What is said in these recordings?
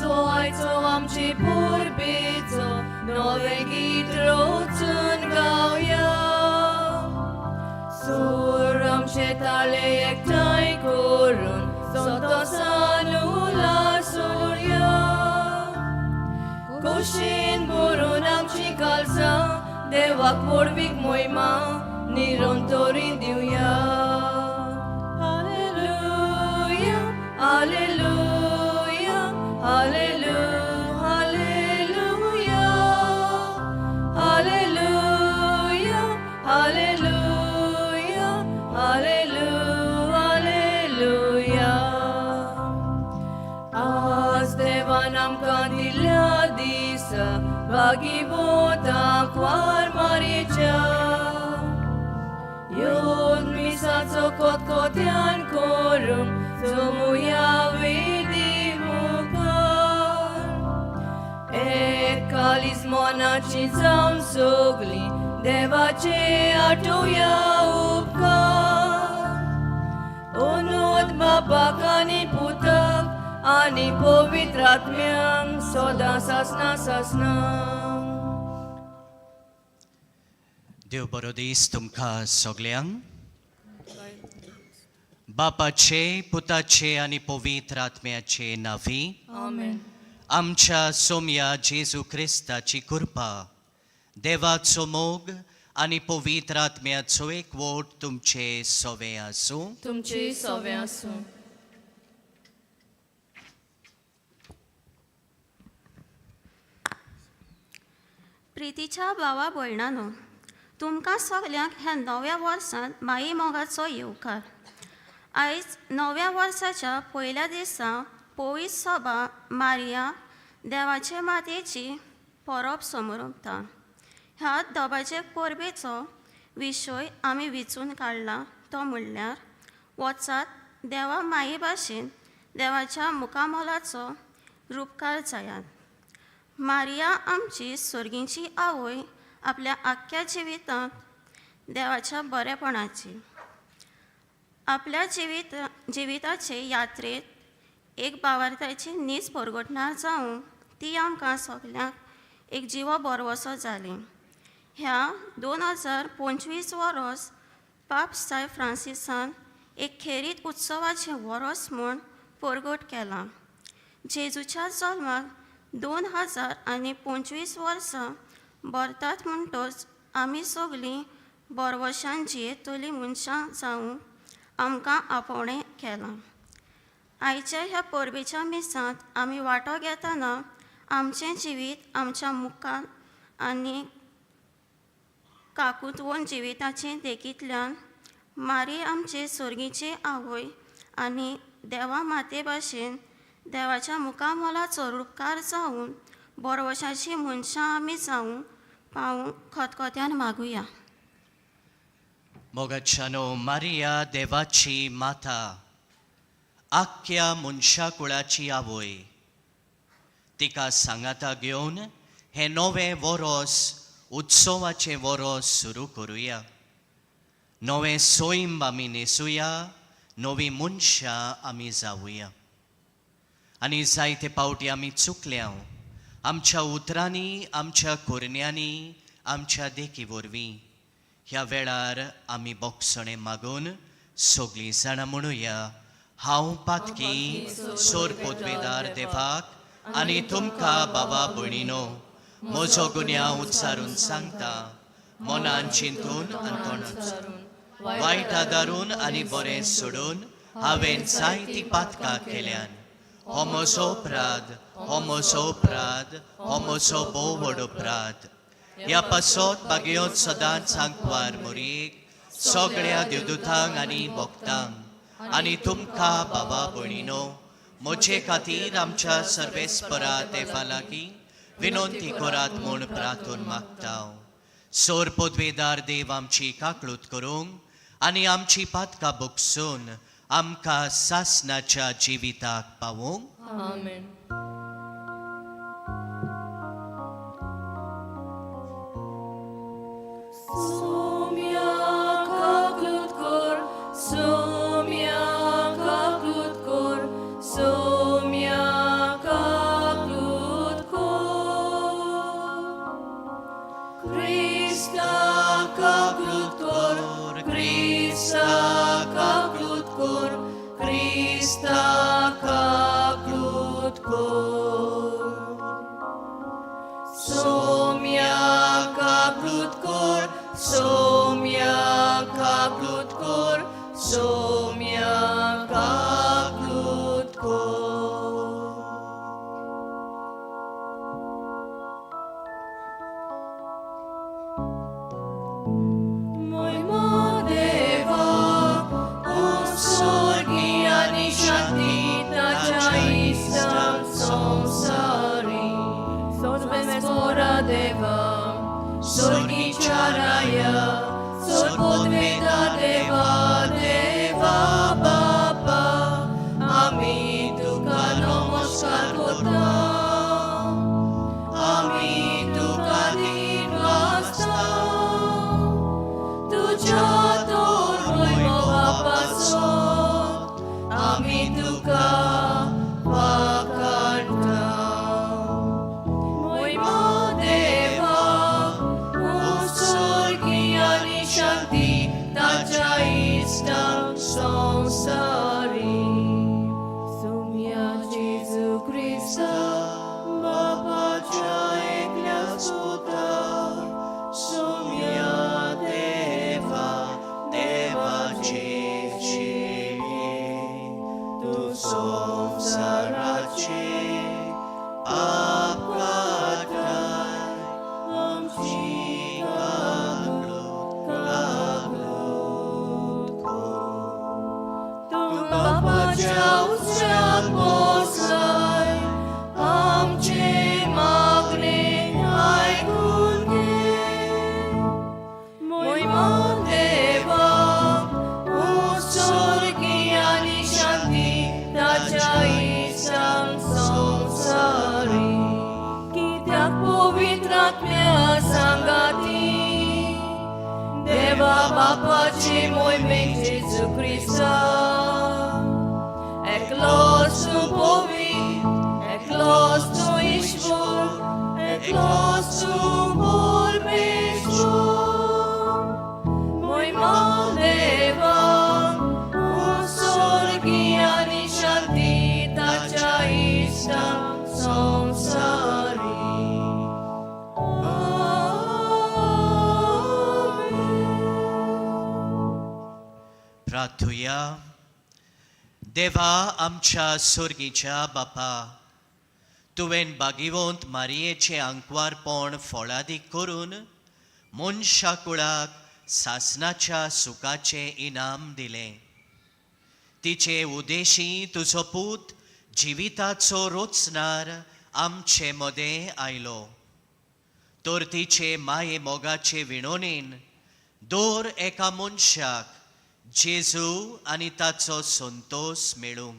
So आयचो आमचे परबेचो नवें गीत रचून गावया. सूर आमचे ताळे एकठांय करून संतोसान उल्हास सोडया. खोशेन भरून आमची काळजां देवाक व्हडवीक मोहिमा निरंतरी दिवया. Hallelujah, hallelujah, hallelujah, hallelujah, hallelujah, hallelujah, hallelujah, hallelujah. आज देवान आमकां दिल्ल्या दिसा भागीवंताक वार मारयेच्या. येवन मिसाचो खतखत्यान करूंक जमुया वेदी मुखार. एक काळीज मनाची जावन सगळीं देवाचे आठोवया उपकार. अनोद बापाक आनी पुताक आनी पवित्र आत्म्यांक सदां सासना सासना. देव बरो दीस तुमकां सगल्यांक. बापाचे, पुताचे आनी पवित्र आत्म्याचे नांवी. आमेन. आमच्या सोम्या जेजू क्रिस्ताची कृपा, देवाचो मोग आनी पवित्र आत्म्याचो एकवट तुमचे सवे आसूं. तुमची सवे आसूं. प्रितीच्या भावा भयणानो, तुमकां सगल्यांक ह्या नव्या वर्सांत माई मोगाचो येवकार. आयज नव्या वर्साच्या पयल्या दिसा पवित्र सभा मारिया देवाचे मातेची परब समरपता. ह्या दबाजे परबेचो विशय आमी विचून काडला तो म्हणल्यार वचात देवा माये भाशेन देवाच्या मुखामोलाचो रुपकार जायात. मारिया आमची सर्गीची आवय आपल्या आख्ख्या जिवितांत देवाच्या बरेपणाची आपल्या जिविताचे यात्रेत एक बावार्थाची नीज परगटणार जावं ती आमकां सगल्यांक एक जिवो भरवसो जाली. ह्या 2025 वर्स पाप सायब फ्रांसिसान एक खेरीत उत्सवाचें वरोस म्हूण परगट केलां. जेजूच्या जल्माक 2025 वर्सां भरतात म्हणटच आमी सगलीं भरवशान जियेतलीं मनशां जावंक आमकां आपोवणें केलां. आयच्या ह्या परबेच्या मिसांत आमी वांटो घेतना आमचें जिवीत आमच्या मुखार आनी काकुतवून जिविताचे देखींतल्यान मारी आमचे सर्गीचे आवय आनी देवा माते भाशेन देवाच्या मुखामोलाचो रुपकार जावन भरवशाची मनशां आमी जावंक पावूंक खतखत्यान मागुया. मोगाच्यानो, मारिया देवाची माता, आख्ख्या मनशा कुळाची आवय, तिका सांगाता घेवन हें नवें वरोस, उत्सवाचें वरोस सुरू करुया. नवें सैम आमी न्हेसुया, नवीं मनशां आमी जावया. आनी जायते पावटी आमी चुकल्या आमच्या उतरांनी, आमच्या करण्यांनी, आमच्या देखी वरवीं. ह्या वेळार आमी बोगसणें मागून सगळीं जाणां म्हणुया: हांव पातकी सोर पदवेदार देवाक आनी तुमकां बाबा भयणीनो म्हजो गुन्यांव उच्चारून सांगता. मनान चिंतून आनी तोंडान वायट आदारून आनी बरें सोडून हांवें जायतीं पातकां केल्यान. हो म्हजो अपराध, हो म्हजो अपराध, हो म्हजो भोव व्हड अपराध. ह्या पासत भाग्योत सदांच आंकवार मोरयेक, सगळ्या देवदूतांक आनी भक्तांक आनी तुमकां बाबा भयणीनो म्हजे खातीर आमच्या सर्वेस्परा देवा लागीं विनंती करात म्हूण प्रार्थून मागता. सोर पदवेदार देव आमची काकळूत करूंक आनी आमची पातकां भोगसून आमकां सासनाच्या जिविताक पावोवंक. आमेन. सोम्या काकळूत कर, सोम्या काकळूत कर, सोम्या काकळूत. बापाची मोहिमेक जेजू क्रिस्ता एकलोच तूं पवित्र एकलोच तूं ईश्वर एकलोच तूं परमेश्वर मोहिमा देवा स्वर्गी आनी शांती ताच्या इश्टांक संवसारी. आमेन. प्रार्थुया. देवा आमच्या सुर्गीच्या बापा, तुवें बागिवंत मारयेचें आंकवारपण फळादीक करून मनशा कुळाक सासनाच्या सुखाचें इनाम दिलें. तिचे उदेशी तुजो पूत जिविताचो रोचणार आमचे मदें आयलो. तर तिचे माये मोगाचे विणोणेन दर एका मनशाक जेजू आनी ताचो संतोस मेळूंक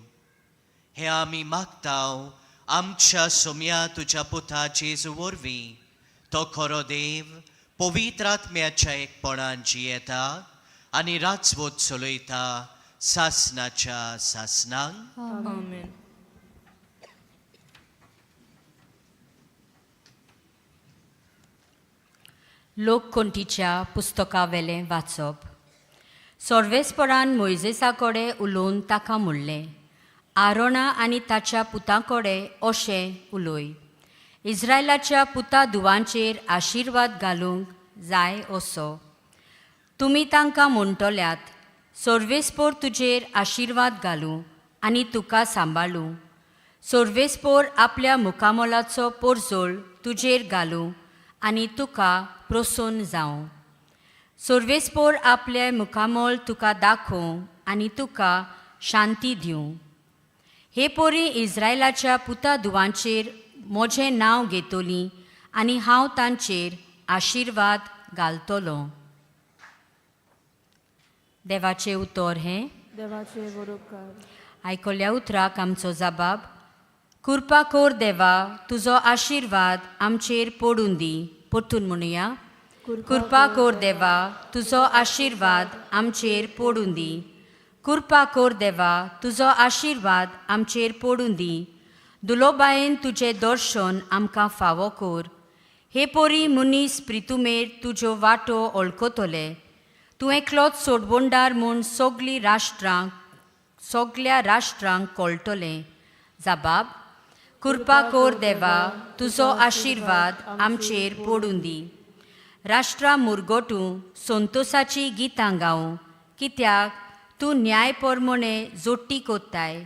हें आमी मागता आमच्या सोम्या तुज्या पुता जेजू वरवीं. तो खरो देव पवित्र आत्म्याच्या एकपणान जियेता आनी राजवत चलयता सासनाच्या सासनांक. आमेन. लोककोंटीच्या पुस्तकावेलें वाचप. सोर्वेसपरान मोयजेसा कडेन उलोवन ताका म्हणलें, आरोणा आनी ताच्या पुतां कडेन अशें उलय, इस्रायलाच्या पुता धुवांचेर आशिर्वाद घालूंक जाय असो तुमी तांकां म्हणटल्यात, सोर्वेस्पोर तुजेर आशिर्वाद घालूं आनी तुका सांबाळूं, सोर्वेस्पोर आपल्या मुखामोलाचो पोरजोळ तुजेर घालूं आनी तुका प्रसन्न जावं, सोर्वेस्पोर आपलें मुखामोल तुका दाखोवं आनी तुका शांती दिवं. हे पोरी इस्रायलाच्या पुता धुवांचेर म्हजें नांव घेतली आनी हांव तांचेर आशिर्वाद घालतलो. देवाचें उतर हें. देवाचे बरोबकार. आयकल्या उतराक आमचो जबाब. कृपा कोर देवा, तुजो आशिर्वाद आमचेर पडून दी. परतून म्हणुया. कृपा कोर देवा, तुजो आशिर्वाद आमचेर पडून दी. कृपा कोर देवा, तुजो आशिर्वाद आमचेर पडून दी. दुलोबायेन तुजें दर्शन आमकां फावो कोर. हे पोरी मनीस प्रितुमेर तुज्यो वाटो वळखतले. तूं एकलोच सोडबोंडार म्हूण सगलीं राष्ट्रांक सगल्या राष्ट्रांक कळटलें. जबाब. कृपा कोर देवा, तुजो आशिर्वाद आमचेर पडून दी. राष्ट्रां मुरगोटूं संतोसाची गितां गावूं, कित्याक तूं न्याय परमणे जोडटी कोत्ताय,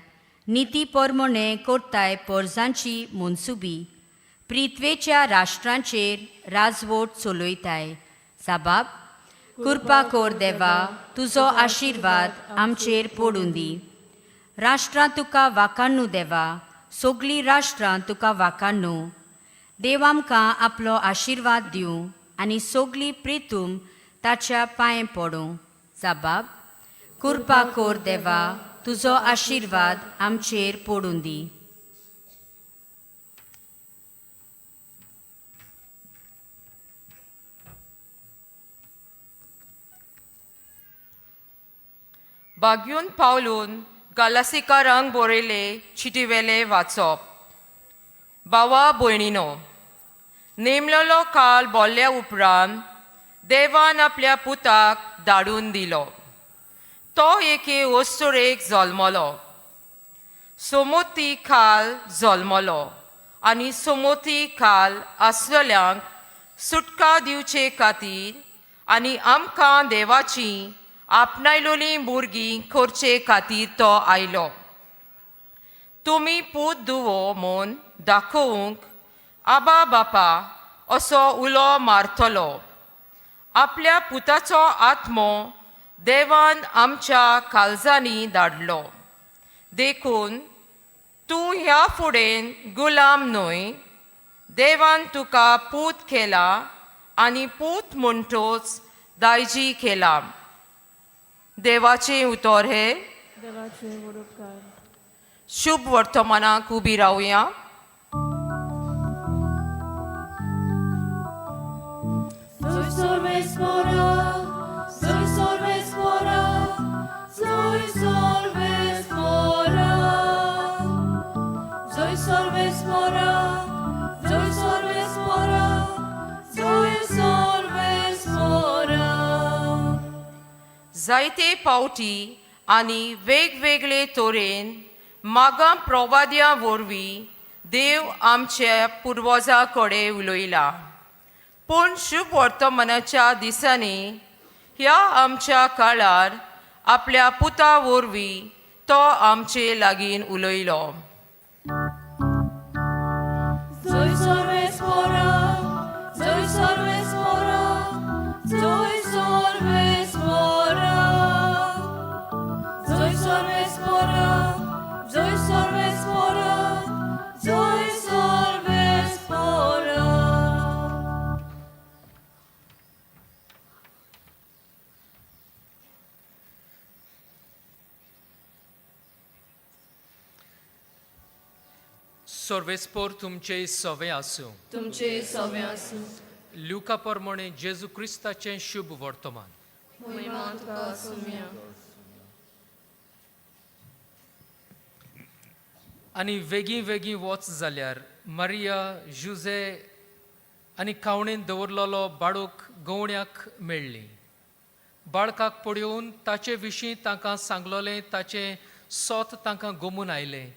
निती परमणे कोत्ताय पोरजांची मनसुबी. प्रिथवेच्या राष्ट्रांचेर राजवट चलयताय. जबाब. कृपा कोर देवा, तुजो आशिर्वाद आमचेर पडून दी. राष्ट्रां तुका वाकान्नू देवा, सगलीं राष्ट्रां तुका वाकान्नू. देव आमकां आपलो आशिर्वाद दिवं आनी सगलीं प्रितूम ताच्या पांय पडूं. जबाब. कृपा कोर देवा, तुजो आशिर्वाद आमचेर पडून दी. बाग्यून पावलून गालासीकारांक बरयले चिटीवेले वाचप. बावा भयणीनो, नेमलेलो काल बोल्ल्या उपरांत देवान आपल्या पुताक धाडून दिलो. तो एके वस्तुरेक जल्मलो, सोमती खाल जल्मलो आनी सोमती खाल आसलेल्यांक सुटका दिवचे खातीर आनी आमकां देवाची आपणायलोलीं भुरगीं करचे खातीर तो आयलो. तुमी पूत दुवो म्हूण दाखोवंक आबा बापा असो उलो मारतलो. आपल्या पुताचो आत्मो देवान आमच्या काळजांनी धाडलो, देखून तूं ह्या फुडें गुलाम न्हय, देवान तुका पूत केला आनी पूत म्हणटोच दायजी केला. देवाचें उतर हें. देवाचे बरोबकार. शुभ वर्तमानाक उबी रावया. Soy sorvespora, soy sorvespora. जायते पावटी आनी वेगवेगळे तरेन मागां प्रवाद्यां वरवीं देव आमच्या पुर्वजां कडेन उलयला. पूण शुभ वर्तमानाच्या दिसांनी ह्या आमच्या काळार आपल्या पुता वरवीं तो आमचे लागीं उलयलो. Zoy sorves pora, zoy sorves pora, zoy sorves pora. Zoy sorves pora, zoy sorves pora, zoy sorves pora. सर्वेस्पोर तुमचे सवे आसूं. तुमचे सवे आसूं. लुका प्रमाणे जेजू क्रिस्ताचें शुभ वर्तमान. महिमा तुका आसुया. आनी वेगीं वेगीं वच जाल्यार मारिया जुजे आनी खावणेन दवरलेलो बाळूक गवण्याक मेळ्ळी. बाळकाक पळोवन ताचे विशीं तांकां सांगलोलें ताचें सोत तांकां गोमून आयलें.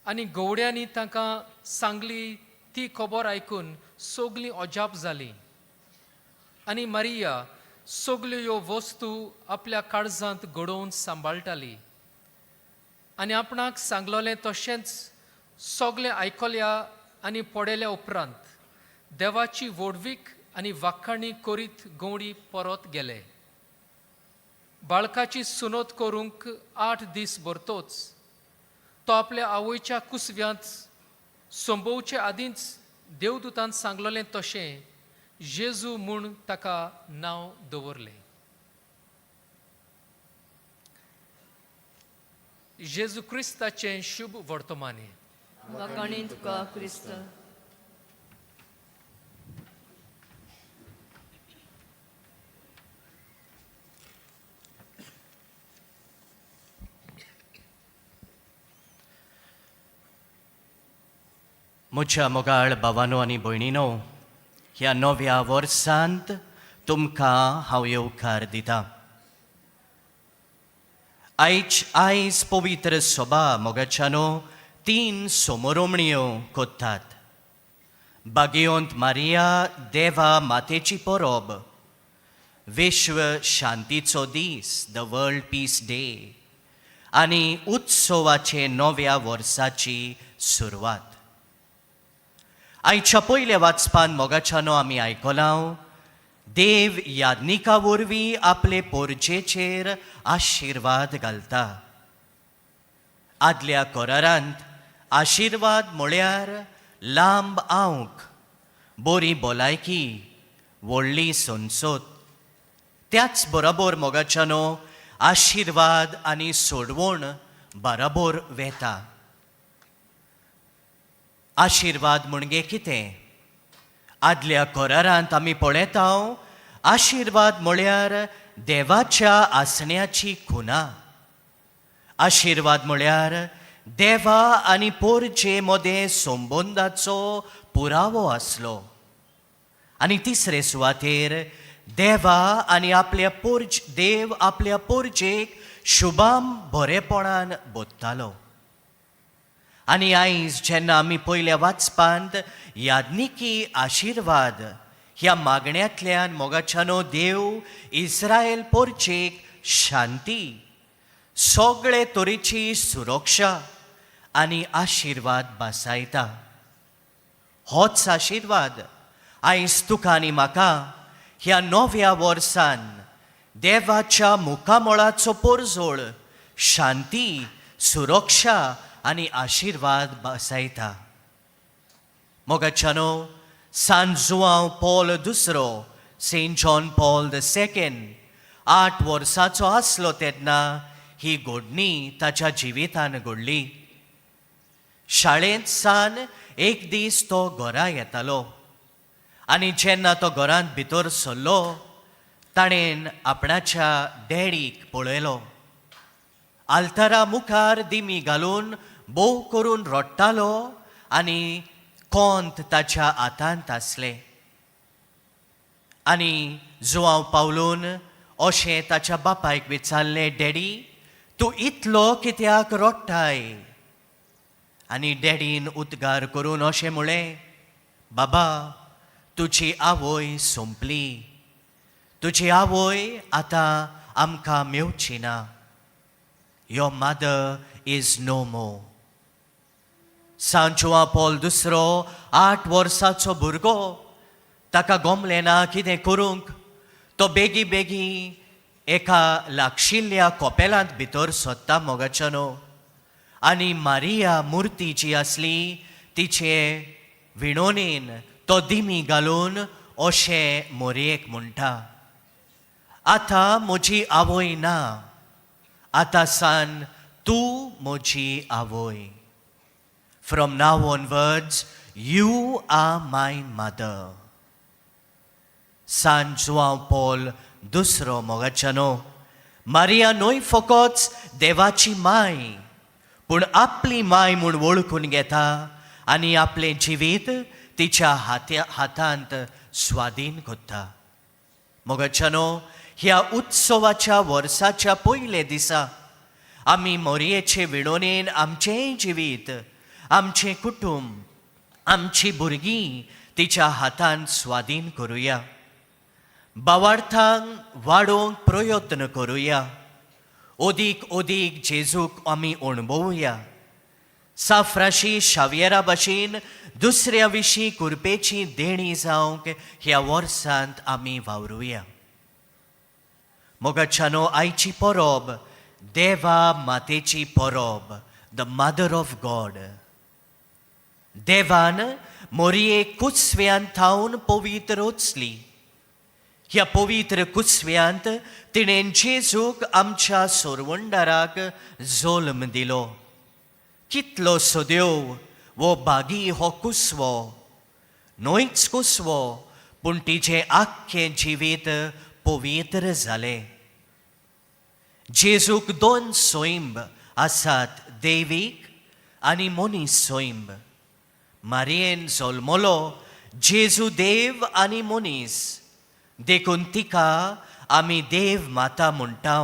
आनी गवड्यांनी तांकां सांगली ती खबर आयकून सगलीं अजाप जालीं. आनी मारिया सगल्यो ह्यो वस्तू आपल्या काळजांत घडोवन सांबाळटाली. आनी आपणाक सांगलोलें तशेंच सगलें आयकल्या आनी पळयल्या उपरांत देवाची व्हडवीक आनी वाखाणी करीत गवडी परत गेले. बाळकाची सुनोत करूंक 8 दीस भरतोच तो आपल्या आवयच्या कुसव्यांत संबोवचे आदींच देवदूतान सांगलोलें तशें जेजू म्हूण ताका नांव दवरलें. जेजू क्रिस्ताचें शुभ वर्तमाने. वाखाणी तुका क्रिस्त. म्हज्या मोगाळ भावानो आनी भयणीनो, ह्या नव्या वर्सांत तुमकां हांव येवकार दिता. आयज आयज पवित्र सभा मोगाच्यानो 3 सोमरोमणयो कोत्तात. बागेवंत मारिया देवा मातेची परब, विश्व शांतीचो दीस the world piece day आनी उत्सवाचे नव्या वर्साची सुरवात. आयच्या पयल्या वाचपान मोगाच्यानो आमी आयकलां देव याज्ञिका वरवीं आपले पोरजेचेर आशिर्वाद घालता. आदल्या करारांत आशिर्वाद म्हळ्यार लांब आंक, बरी भलायकी, व्हडली संसद. त्याच बरोबर मोगाच्यानो आशिर्वाद आनी सोडवण बराबर वेता. आशिर्वाद म्हणजे कितें? आदल्या करारांत आमी पळयता आशिर्वाद म्हळ्यार देवाच्या आसण्याची खुना. आशिर्वाद म्हळ्यार देवा आनी पोरजे मदें संबंदाचो पुरावो आसलो. आनी तिसरे सुवातेर देवा आनी आपल्या पोरज देव आपल्या पोरजेक शुभाम बरेपणान बोत्तालो. आनी आयज जेन्ना आमी पयल्या वाचपांत याज्ञिकी आशिर्वाद ह्या मागण्यांतल्यान मोगाच्यानो देव इस्रायल पोरचेक शांती, सगळे तरेची सुरक्षा आनी आशिर्वाद भासायता. होच आशिर्वाद आयज तुका आनी म्हाका ह्या नव्या वर्सान देवाच्या मुखामळाचो पोरजोळ, शांती, सुरक्षा आनी आशिर्वाद भासायता. मोगाच्यानो सान जुआंव पॉल दुसरो, Saint John Paul the second, 8 वर्साचो आसलो तेन्ना ही घडणी ताच्या जिवितान घडली. शाळेंत सान एक दीस तो घरा येतालो आनी जेन्ना तो घरांत भितर सरलो ताणें आपणाच्या डॅडीक पळयलो. आल्तारा मुखार दिमी घालून बोव करून रडटालो आनी कोंत ताच्या हातांत आसलें. आनी जुआंव पावलून अशें ताच्या बापायक विचारलें, डॅडी तूं इतलो कित्याक रोडटाय? आनी डॅडीन उद्गार करून अशें म्हळें, बाबा तुजी आवय सोंपली, तुजी आवय आतां आमकां मेवची ना. Your mother is no more. San Juan Paul दुसरो 8 वर्सांचो भुरगो, ताका गोमलें ना कितें करूंक. तो बेगी बेगी एका लागशिल्ल्या कोपेलांत भितर सोदता मोगाच्यानो आनी मारिया मुर्ती जी आसली तिचे विणोनेन तो दिमी घालून अशें मोरयेक म्हणटा, आतां म्हजी आवय ना, आतां सान तूं म्हजी आवय. From now onwards you are my mother. San Juan Paul दुसरो मोगाच्यानो, मारिया न्हय फकत देवाची माय पूण आपली माय म्हूण वळखून घेता आनी आपलें जिवीत तिच्या हातांत स्वाधीन करता. मोगाच्यानो, ह्या उत्सवाच्या वर्साच्या पयले दिसा आमी मोरयेचे विणोनेन आमचेंय जिवीत, आमचें कुटुंब, आमची भुरगीं तिच्या हातान स्वाधीन करुया. बावार्थांक वाडोवंक प्रयत्न करुया. अदीक अदीक जेजूक आमी अणभवया. साफ्राशी शावियरा भाशेन दुसऱ्या विशीं कुरपेची देणी जावंक ह्या वर्सांत आमी वावरुया. मोगाच्यानो, आयची परब देवा मातेची परब, the mother of God. देवान मोरयेक कुसव्यान थावन पवित्र रचली. ह्या पवित्र कुसव्यांत तिणें जेजूक आमच्या सोरवंडाराक जल्म दिलो. कितलो सदेव वो बागी हो कुसवो, न्हयच कुसवो पूण तिजें आख्खें जिवीत पवित्र जालें. जेजूक दोन सैंब आसात, देवीक आनी मनीस सैंब. मारयेन जल्मलो जेजू देव आनी मनीस, देखून तिका आमी देव माता म्हणटा.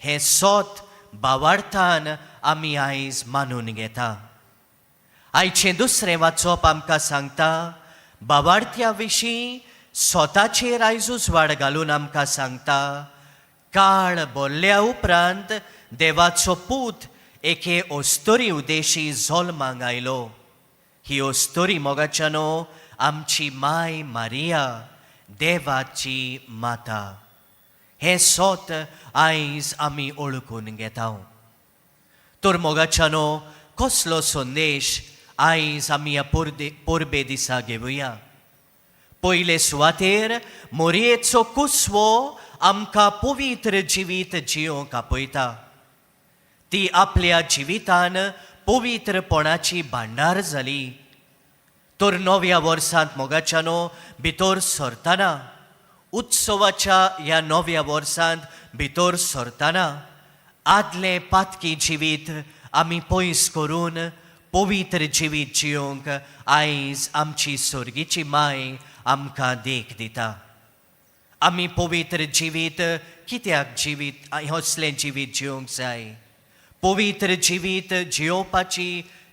हें सोत बावार्थान आमी आयज मानून घेता. आयचें दुसरें वाचप आमकां सांगता बावार्थ्या विशीं स्वताचेर आयज उजवाड घालून आमकां सांगता, काळ बोल्ल्या उपरांत देवाचो पूत एके अस्तोरी उदेशी जल्माक आयलो. ही अस्तोरी मोगाच्यानो आमची माय मारिया, देवाची माता. हें सोत आयज आमी ओळखून घेता. तर मोगाच्यानो, कसलो संदेश आयज आमी ह्या परबे दिसा घेवया? पयले सुवातेर मोरयेचो कुसवो आमकां पवित्र जिवीत जियोंक आपयता. ती आपल्या जिवितान पवित्रपणाची भांडार जाली. तर नव्या वर्सांत मोगाच्यानो भितर सरतना, उत्सवाच्या ह्या नव्या वर्सांत भितर सरतना आदलें पातकी जिवीत आमी पयस करून पवित्र जिवीत जियोंक आयज आमची सर्गीची माय आमकां देख दिता. आमी पवित्र जिवीत कित्याक जिवीत असलें जिवीत जियोंक जाय? पवित्र जिवीत जियोवपाची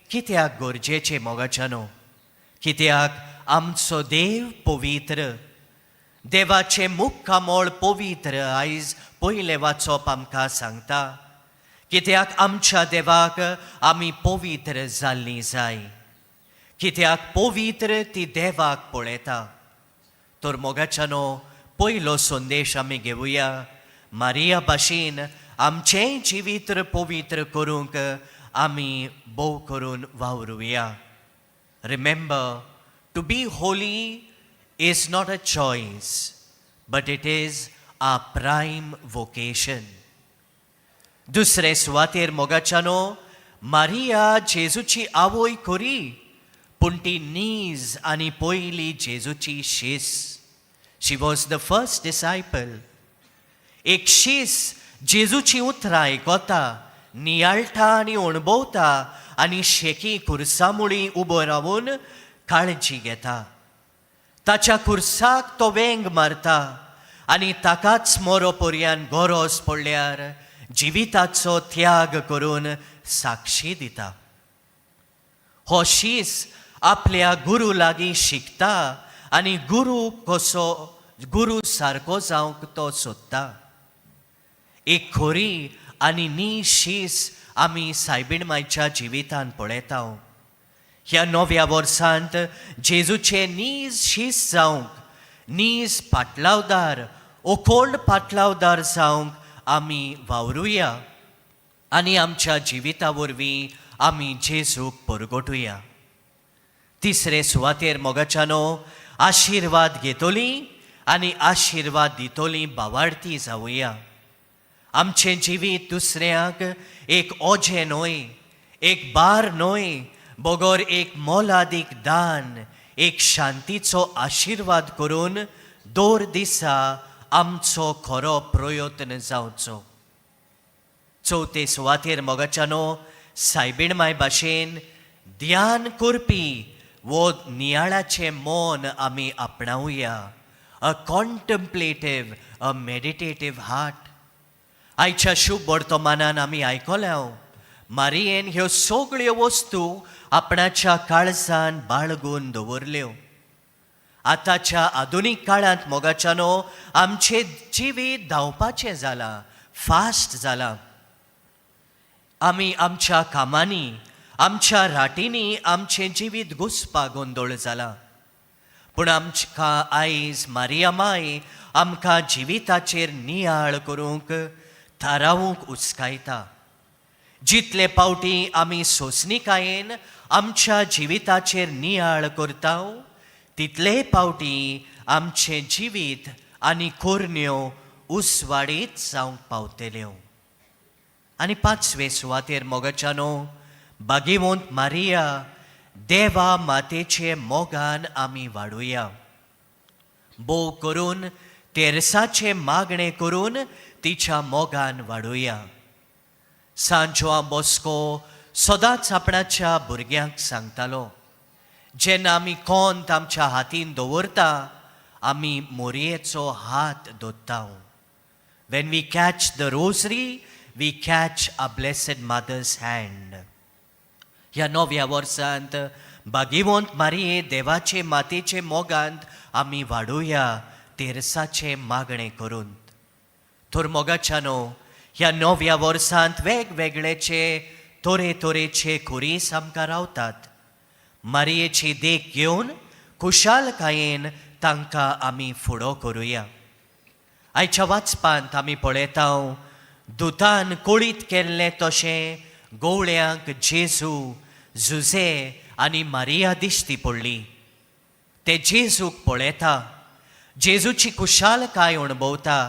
कित्याक गरजेचें मोगाच्यानो? कित्याक आमचो देव पवित्र. देवाचें मुखामळ पवित्र आयज पयलें वाचप आमकां सांगता. कित्याक आमच्या देवाक आमी पवित्र जाल्लीं जाय, कित्याक पवित्र ती देवाक पळयता. तर मोगाच्यानो, पयलो संदेश आमी घेवया, मारिया भाशेन आमचेंय जिवीत पवित्र करूंक आमी भोव करून वावरुया. Remember, to be holy is not a choice, but it is a prime vocation. दुसरे सुवातेर मोगाच्यानो, मारिया जेजूची आवय खरी, पूण ती नीज आनी पयली जेजूची शीस. She was the first disciple. एक शीस जेजूची उतरां आयकता, नियाळटा आनी अणभवता आनी शेकी खुर्सा मुळी उबो रावून काळजी घेता. ताच्या खुर्साक तो वेंग मारता. आनी ताकाच मोरो पर्यान गरज पडल्यार जिविताचो त्याग करून साक्षी दिता. हो शीस आपल्या गुरू लागीं शिकता आनी गुरू कसो गुरू सारको जावंक तो सोदता. एक खोरी आनी नी शीस आमी सायबीण मायच्या जिवितान पळयता. ह्या नव्या वर्सांत जेजूचे नीज शीस जावंक, नीज पाटलावदार, ओकोल्ड पाटलावदार जावंक आमी वावरुया आनी आमच्या जिविता वरवीं आमी जेजूक परगटुया. तिसरे सुवातेर मोगाच्यानो, आशिर्वाद घेतली आनी आशिर्वाद दितली बावाडती जावया. आमचें जिवीत दुसऱ्यांक एक ओजें न्हय, एक बार न्हय, बगर एक मोलादीक दान, एक शांतीचो आशिर्वाद करून दर दिसा आमचो खरो प्रयत्न जावचो. चवथे सुवातेर मोगाच्यानो, सायबीण माय भाशेन ध्यान करपी वो नियाळाचें मन आमी आपणावया, a contemplative, a meditative heart. आयच्या शुभ वर्तमानान आमी आयकल्या, मारियेन ह्यो सगळ्यो वस्तू आपणाच्या काळजान बाळगून दवरल्यो. आतांच्या आधुनीक काळांत मोगाच्यानो, आमचें जिवीत धांवपाचें जालां, फास्ट जालां. आमी आमच्या कामांनी, आमच्या राटींनी आमचें जिवीत घुसपा गोंदळ जाला. पूण आमकां आयज मारिया माय आमकां जिविताचेर नियाळ करूंक, थारावंक उस्कायता. जितले फावटी आमी सोंसणिकायेन आमच्या जिविताचेर नियाळ करता, तितले फावटी आमचें जिवीत आनी कोरण्यो उसवाडीत जावंक पावतल्यो. आनी पांचवे सुवातेर मोगाच्यानो, बागेवंत मारिया देवा मातेचे मोगान आमी वाडुया. भोव करून तेरसाचें मागणें करून तिच्या मोगान वाडुया. सांत जुआंव बॉस्को सदांच आपणाच्या भुरग्यांक सांगतालो, जेन्ना आमी कोंत आमच्या हातीन दवरता, आमी मोरयेचो हात दोत्ता. When we catch the rosary, we catch our Blessed Mother's hand. ह्या नव्या वर्सांत भागेवंत मारिये देवाचे मातेचे मोगांत आमी वाडुया, तेरसाचें मागणें करून. तर मोगाच्यानो, ह्या नव्या वर्सांत वेगवेगळेचे तरेतरेचे खुरीस आमकां रावतात. मारियेची देख घेवन खुशालकायेन तांकां आमी फुडो करुया. आयच्या वाचपांत आमी पळयता, दुतान कळीत केल्लें तशें गवळ्यांक जेजू, जुजे आनी मारिया दिश्टी पडली. ते जेजूक पळयता, जेजूची खुशालकाय अणभवता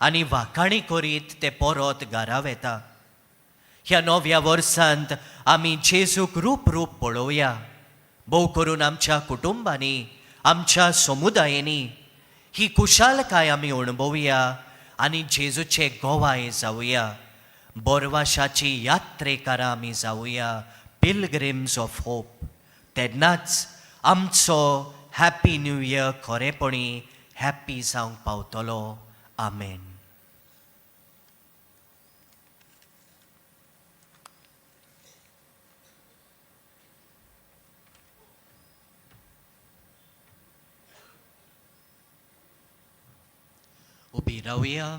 आनी वाखाणी करीत ते परत घरा वेता. ह्या नव्या वर्सांत आमी जेजूक रूप रूप पळोवया. भोव करून आमच्या कुटुंबांनी, आमच्या समुदायांनी ही खुशालकाय आमी अणभवया आनी जेजूचे गोवाय जावया. बोरवाशाची यात्रेकारां आमी जावया, पिलग्रिम्स ऑफ होप. तेन्नाच आमचो हॅप्पी न्यू इयर खरेपणी हॅप्पी जावंक पावतलो. आमेन. उबी रावया.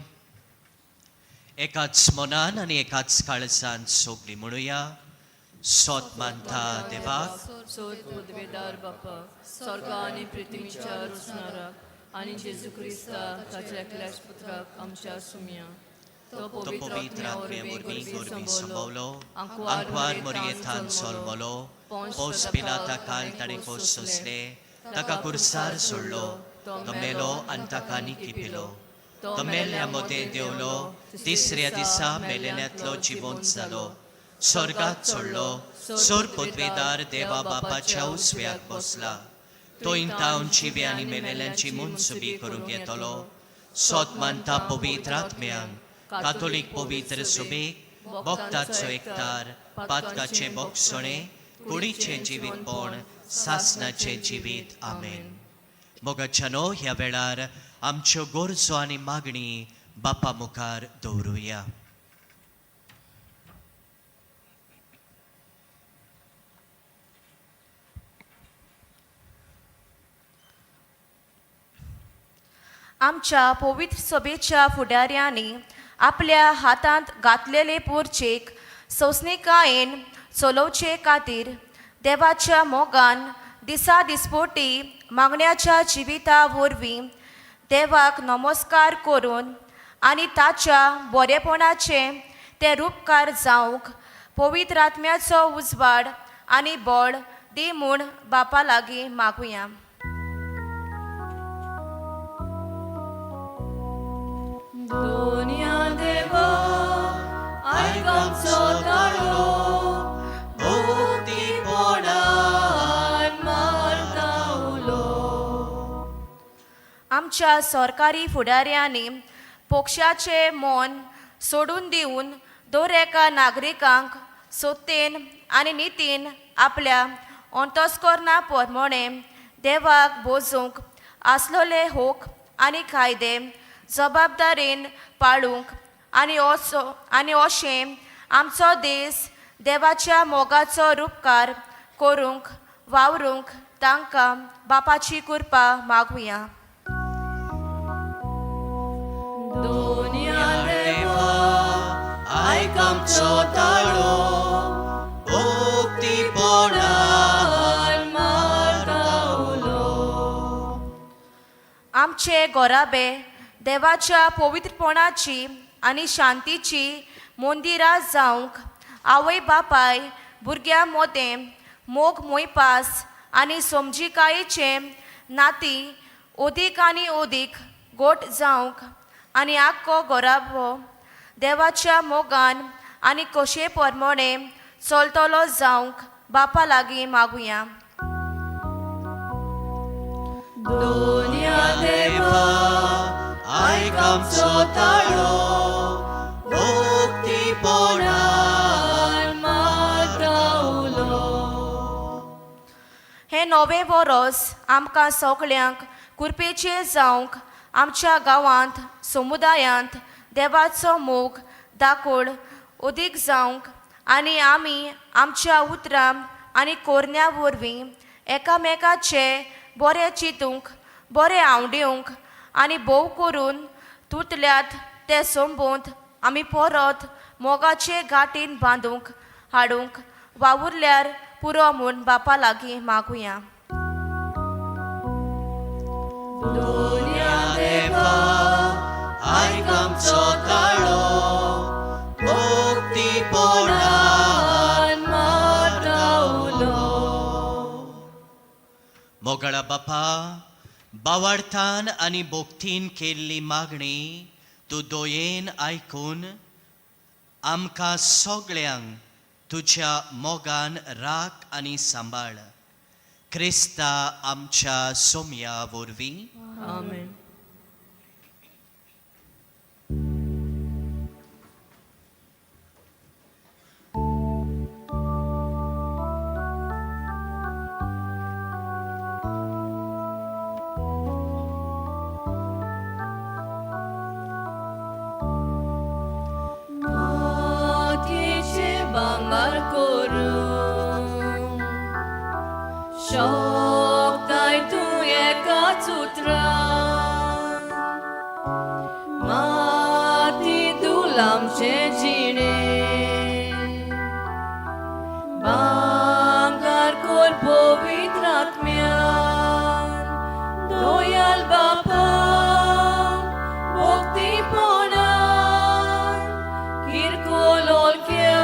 एकाच मनान आनी एकाच काळजान सगळीं म्हणुया, सोत मानता देवाक, सोद पदवेदार बापा, स्वर्ग आनी पृथ्वीच्या रचणाराक, आनी जेजू क्रिस्ता ताच्या एकल्याच पुत्राक आमच्या सुमया, तो तो पवित्र आत्म्या वरवीं गोरवी संभवलो, आंकवार मोरयेथान सोलमलो, पोस पिलाता काल ताणें खोस सोंसले, ताका कुर्सार सोडलो, तो मेलो आनी ताका निकिपिलो, तो मेल्ल्या मदें देंवलो, तिसऱ्या दिसा मेलेल्यांतलो जिवंत जालो, स्वर्गात चडलो, सोर पदवेदार देवा बापाच्या उस्व्याक बसला, तो इंतावन जिवे आनी मेलेल्यांची मनसुबी करूंक येतलो. सोत मानता पवित्र आत्म्यांक, कातोलीक पवित्र सुबेक, भक्ताचो एकतार, पातकाचें बोगसणें, कुडीचें जिवीतपण, सासनाचें जिवीत. आमेन. मोगाच्यानो, ह्या वेळार आमच्यो गरजो आनी मागणी बापा मुखार दवरुया. आमच्या पवित्र सभेच्या फुडाऱ्यांनी आपल्या हातांत घातलेले पोरचेक सोंसणीकायेन चलोवचे खातीर देवाच्या मोगान दिसा दिसपोटी मागण्याच्या जिविता वरवीं देवाक नमस्कार करून आनी ताच्या बरेपणाचे ते रुपकार जावंक पवित्र आत्म्याचो उजवाड आनी बळ दी म्हूण बापा लागीं मागुया. दोनया देवा आयक आमचो ताळो भक्तीपणान मारता उलो. आमच्या सरकारी फुडाऱ्यांनी पक्षाचें मन सोडून दिवन दर एका नागरिकांक सत्तेन आनी नितीन आपल्या अंतस्करणा प्रमाणे देवाक बोजूंक आसलेले हक आनी कायदे जबाबदारेन पाळूंक आनी असो आनी अशें आमचो देश देवाच्या मोगाचो रुपकार करूंक वावरूंक तांकां बापाची कृपा मागुया. दोनया देवा आयक आमचो ताळो भक्तीपणान मारता उलो. आमचे गोराबे देवाच्या पवित्रपणाची आनी शांतीची मंदिरां जावंक आवय बापाय भुरग्यां मोदें मोग मोयपास आनी समजिकायेचें नातीं अदीक आनी अदीक गोट जावंक आनी आख्खो गोराबो देवाच्या मोगान आनी कशे प्रमाणे चलतलो जावंक बापा लागीं मागुया. दोनया देवा आयक आमचो ताळो भक्तीपणान मारता उलो. हें नवें वरोस आमकां सगळ्यांक कृपेचें जावंक आमच्या गांवांत समुदायांत देवाचो मोग दाकोड अदीक जावंक आनी आमी आमच्या उतरां आनी कोरण्या वरवीं एकामेकाचे बरें चिंतूंक बरें आवडीवंक आनी भोव करून तुटल्यात ते संबंद आमी परत मोगाचे गांठीन बांदूंक हाडूंक वावुरल्यार पुरो म्हूण बापा लागीं मागुया. दोनया देवा आयक आमचो ताळो भक्तीपणान मारता उलो. मोगळा बापा बावार्थान आनी भक्तीन केल्ली मागणी तूं दोयेन आयकून आमकां सगळ्यांक तुज्या मोगान राख आनी सांबाळ. क्रिस्ता आमच्या सोमया वरवीं. आमेन. मातयेचे भांगर करून शकताय तूं एकाच उतरान माती धूल आमचें जिणें भांगर कर पवित्र आत्म्यान दोयाल बापा भक्तीपणान किरकोळ ओलक्या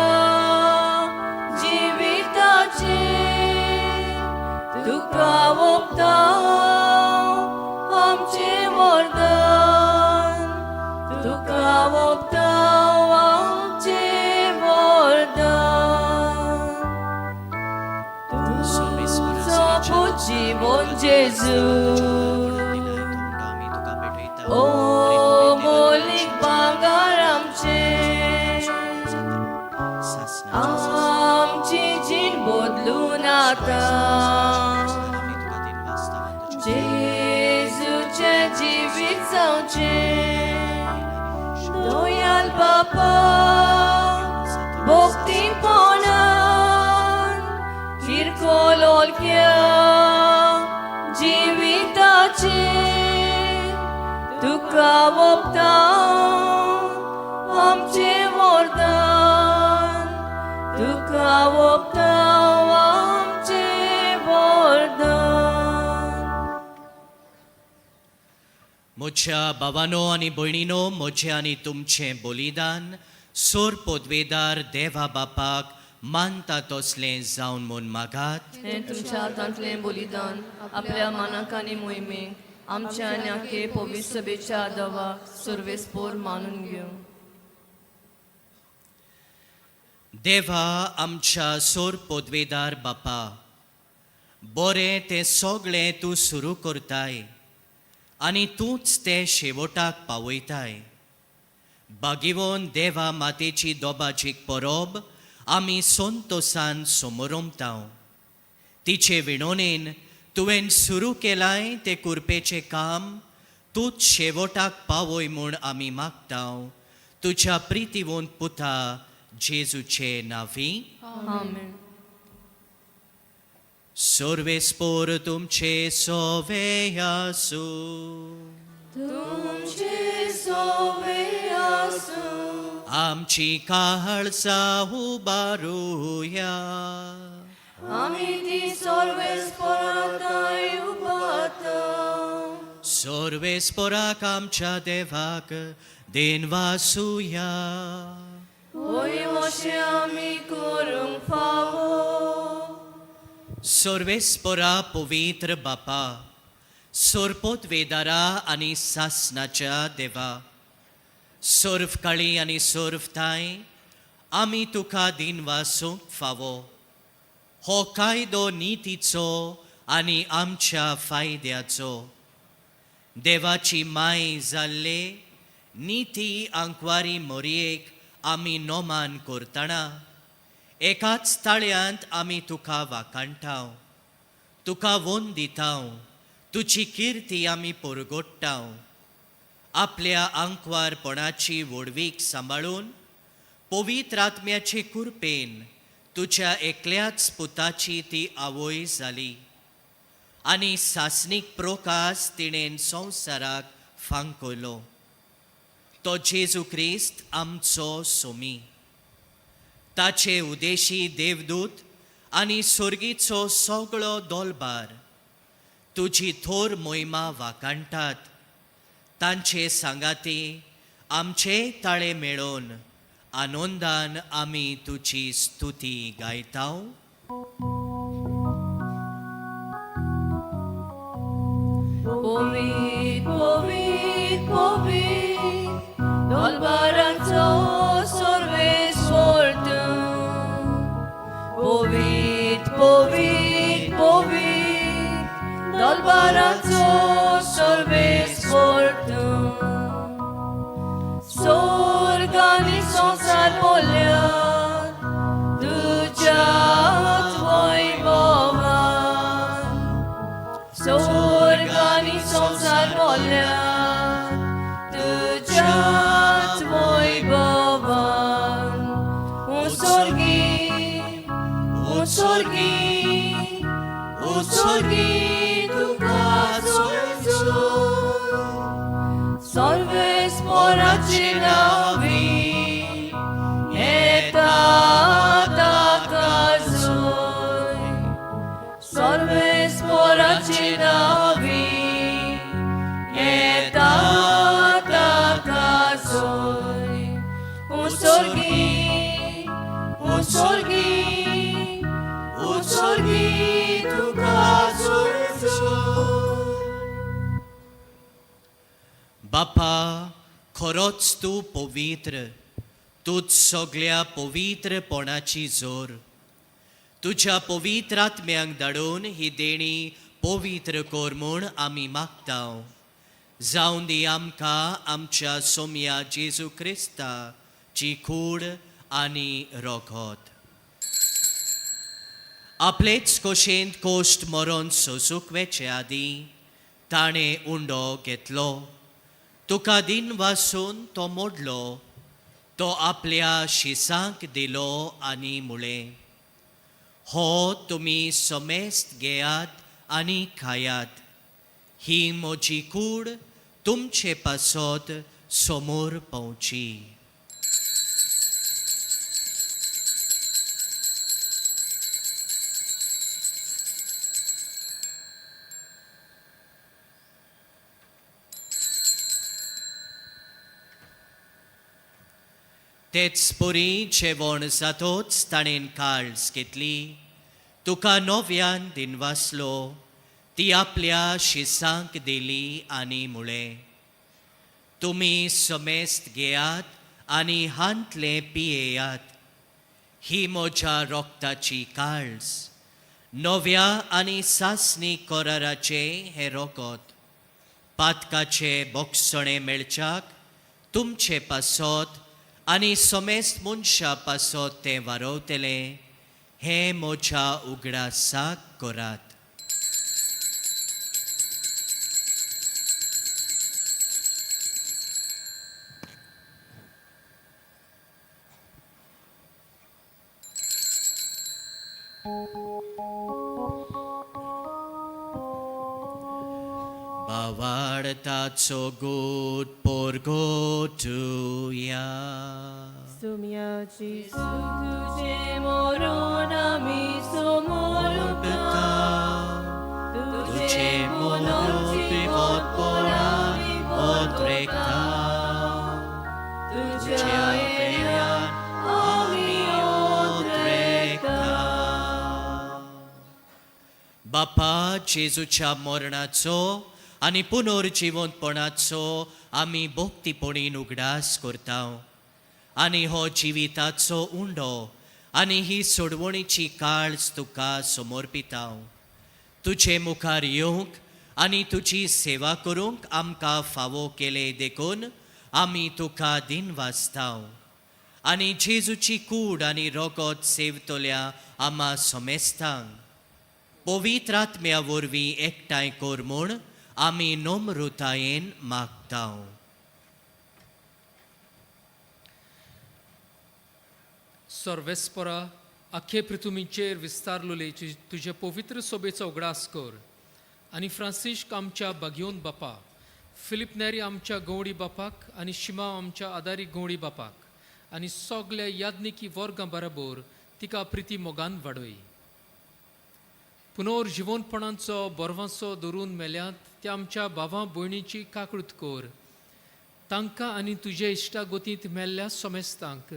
जिविताचें तुका ओंपता आमचें वरदान तुका ओंपता आमचें वरदान तुजो पूत जिवन जेजू ओ मोलीक भांगर आमचें आमची जीण बदलून आतां जेजूचें जिवीत. पवित्र जावचें दयाल बापा भक्तीपणान किरकोलोलक्या जिविताचें तुका ओंपता आमचें वरदान तुका ओंपता आमचें वरदान. म्हज्या भावानो आनी भयणीनो, म्हजें आनी तुमचें बलिदान सोर पदवेदार देवा बापाक मानता तसलें जावन म्हूण मागात. हें तुमच्या हातांतलें बलिदान आपल्या मानाक आनी मोहिमेक आमच्या आनी आखे पवित्र सभेच्या आदावाक सर्वेस्पोर मानून घेवं. देवा आमच्या सोर पदवेदार बापा, बरें तें सगळें तूं सुरू करताय आनी तूंच तें शेवटाक पावयताय. बागिवोन देवा मातेची दोबाजीक परब आमी संतोसान समोरमताव. तिचे विणोनेन तुवें सुरू केलाय तें कुरपेचें काम तूंच शेवटाक पावय म्हूण आमी मागताव, तुज्या प्रितीवंत पुता जेजूचे नांवी. आमेन. सर्वेस्पोर तुमचे सोवे आसूं. तुमचे सोवे आसूं. आमची काळसा उबारुया. आमी ती सर्वेस्पोरांताय उबाता. सर्वेस्पोराक आमच्या देवाक देनवासुया. होय, अशें आमी करूंक फावो. सर्वेस्पोरा पवित्र बापा, सोरपोत वेदारा आनी सासनाच्या देवा, सर्व काळी आनी सर्व थांय आमी तुका दिनवासूंक फावो. हो कायदो नितीचो आनी आमच्या फायद्याचो. देवाची माय जाल्ले निती आंकवारी मोरयेक आमी नोमान करतना एकाच ताळ्यांत आमी तुका वाखाणटाव, तुका वोन दिताव, तुजी किर्ती आमी परगोडटाव. आपल्या आंकवारपणाची व्हडवीक सांबाळून पवित्र आत्म्याचे कुरपेन तुज्या एकल्याच पुताची ती आवय जाली आनी सासणीक प्रोकास तिणेन संवसाराक फांकयलो, तो जेजू क्रिस्त आमचो सोमी. ताचे उदेशी देवदूत आनी सोर्गीचो सगळो दोलबार तुजी थोर मोहिमा वाखाणटात. तांचे सांगाती आमचे ताळे मेळोवन आनंदान आमी तुजी स्तुती गायताव. पवित्र पवित्र पवित्र दोलबारांचो सर्वेस्पोर तूं. पवित्र पवित्र पवित्र दोलबारांचो सर्वेस्पोर तूं. स्वर्ग आनी संवसार भरल्यात तुज्याच वैभवान. स्वर्ग आनी संवसार भरल्यात तुज्याच वैभवान. उत्सर्गी उत्सर्गी उत्सर्गी तुका जोडचो सर्वेस्पोराचे नांवी येता ताका जोय. सर्वेस्पोराचे नांवी येता ताका जोय. उत्सर्गी उत्सर्गी उत्सर्गी तुका जोडचो. बापा, खरोच तूं पवित्र, तूंच सगळ्या पवित्रपणाची जोर. तुज्या पवित्र आत्म्यांक धाडून ही देणी पवित्र कर म्हूण आमी मागताव. जावन दी आमकां आमच्या सोमया जेजू क्रिस्ताची कूड आनी रोखोत. आपलेच कोशेंत कोश्ट मरोन सोसूंक वेचे आदीं ताणें उंडो घेतलो. तुका दिन वासून तो मोडलो, तो आपल्या शिसांक दिलो आनी मुळें, हो तुमी समेस्त घेयात आनी खायात, ही म्हजी कूड तुमचे पासत समोर पावची. तेच पुरी जेवण जातोच ताणेन काळज घेतली, तुका नव्यान दिनवासलो, ती आपल्या शिसांक दिली आनी मुळें, तुमी समेस्त घेयात आनी हांतलें पियेयात, ही म्हज्या रोगताची काळज, नव्या आनी सासणी कराराचें हें रोगत, पातकाचें बोगसणें मेळच्याक तुमचे पासत आनी समेस्त मनशां पासत तें वारवतलें, हें म्हज्या उगडासाक करात. बावाडताचो गोट पोरगोटुया. सुम्या जेजू तुजें मरण आमी समर्पता, तुझे मोनो पिवतपणा ओद्रेकता, तुज्या येण्यान आमी ओद्रेकता. बापा, जेजूच्या मरणाचो आनी पुनर्जिवंतपणाचो आमी भक्तीपणीन उगडास करता आनी हो जिविताचो उंडो आनी ही सोडवणीची काळज तुका समर्पिता. तुजे मुखार येवंक आनी तुजी सेवा करूंक आमकां फावो केले देखून आमी तुका दिनवासता आनी जेजूची कूड आनी रोगत सेवतल्या आमा समेस्तांक पवित्र आत्म्या वरवीं एकठांय कर म्हूण आमी नम्रतायेन मागता. सर्वेस्परा, आखे पृथुमीचेर विस्तारलोले तुजे पवित्र सोबेचो उगडास कर आनी फ्रांसिश्क आमच्या बागयोन बापा, फिलीप नेरी आमच्या गवडी बापाक आनी शिमा आमच्या आदारी गवडी बापाक आनी सगल्या याज्ञिकी वर्गां बरोबर तिका प्रिती मोगान वाडय. पुनोर जिवनपणाचो बरवांसो धरून मेल्यात त्या आमच्या भावां भयणीची काकृत कर, तांकां आनी तुजे इश्टागोतींत मेल्ल्या सोमेस्तांक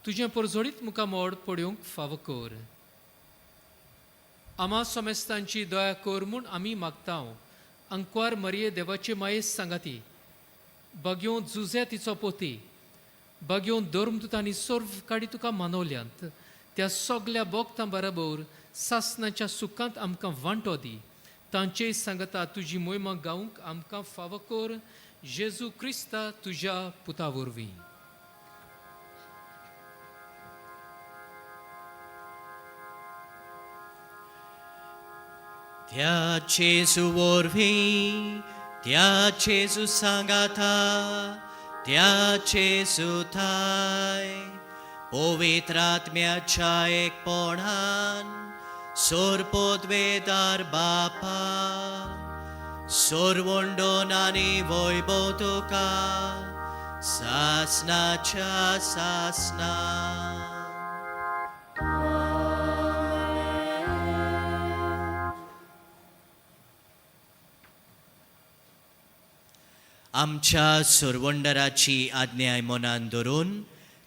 तुजें परजोडीत मुखामोड पळोवंक फावो कर. आमा सोमेस्तांची दया कर म्हूण आमी मागता. अंकवार मरिये देवाचे मायेस सांगाती, बागयों जुजे तिचो पोती, बागयों धर्मदूत आनी सर्व काडी तुका मानवल्यांत त्या सगल्या बोगतां बरोबर सासनाच्या सुखांत आमकां वांटो दी. तांचेय सांगता तुजी मोहिमा गावंक आमकां फावो कर, जेजू क्रिस्ता तुज्या पुता वरवीं. त्या जेजू वरवीं, त्या जेजू सांगाता, त्या जेजू थाय पवित्र आत्म्याच्या एकपणान सोरपोदवेदार बापा, सोरवंडोन आनी वैभव तुका सासनाच्या सासना. आमच्या सुरवंडराची आज्ञाय मनान धरून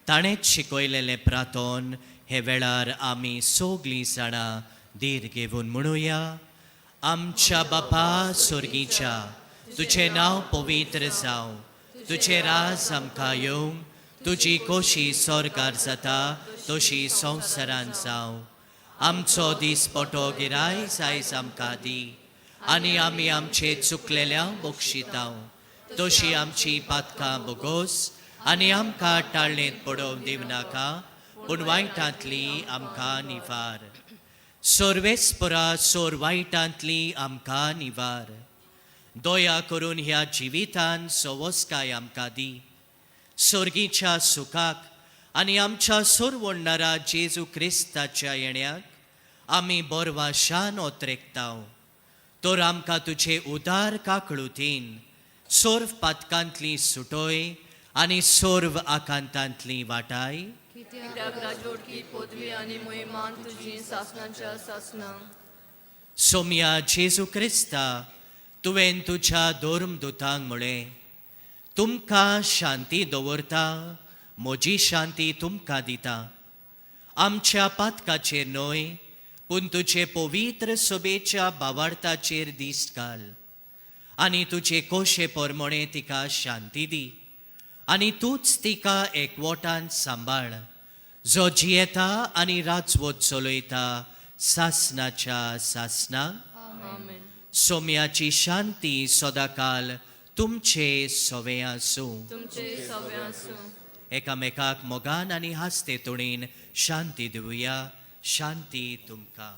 ताणेंच शिकयलेलें प्रातोन हे वेळार आमी सगलीं जाणां धीर घेवन म्हणुया. आमच्या बापा सोर्गीच्या, तुजें नांव पवित्र जावं, तुजें राज आमकां येवं, तुजी खोशी स्वर्गार जाता तशी संवसारान जावं. आमचो दीसपटो गिराय जायज आमकां दी आनी आमी आमचे चुकलेल्या बक्षितांव तशी आमची पातकां बोगोस आनी आमकां टाळणेंत पडोवन दिवनाका, पूण वायटांतली आमकां निवार. सर्वेस्परा सोर वायटांतली आमकां निवार. दया करून ह्या जिवितान सवस्काय आमकां दी. सर्गीच्या सुखाक आनी आमच्या सोरवणणारा जेजू क्रिस्ताच्या येण्याक आमी बोरवाशान ओतरेकताव. तर आमकां तुजे उदार काकळुतीन सर्व पातकांतली सुटोय आनी सर्व आकांतांतली वाटाय. कित्याक राजवटकी पदवी आनी मोहिमान तुजी सासणाच्या सासणां. सोमया जेजू क्रिस्ता, तुवें तुज्या धर्मदुतांक म्हळें, तुमकां शांती दवरता, म्हजी शांती तुमकां दिता. आमच्या पातकाचेर न्हय पूण तुजे पवित्र सभेच्या बावार्थाचेर दिश्ट घाल आनी तुजे कोशे परमणे तिका शांती दी आनी तूंच तिका एकवटान सांबाळ, जो जियेता आनी राजवट चलयता सासनाच्या सासना. आमेन. सोम्याची शांती सदाकाल तुमचे सवे आसूं. तुमचे सवे आसूं. एकामेकाक मोगान आनी हास्ते तोणीन शांती दिवया. शांती तुमकां.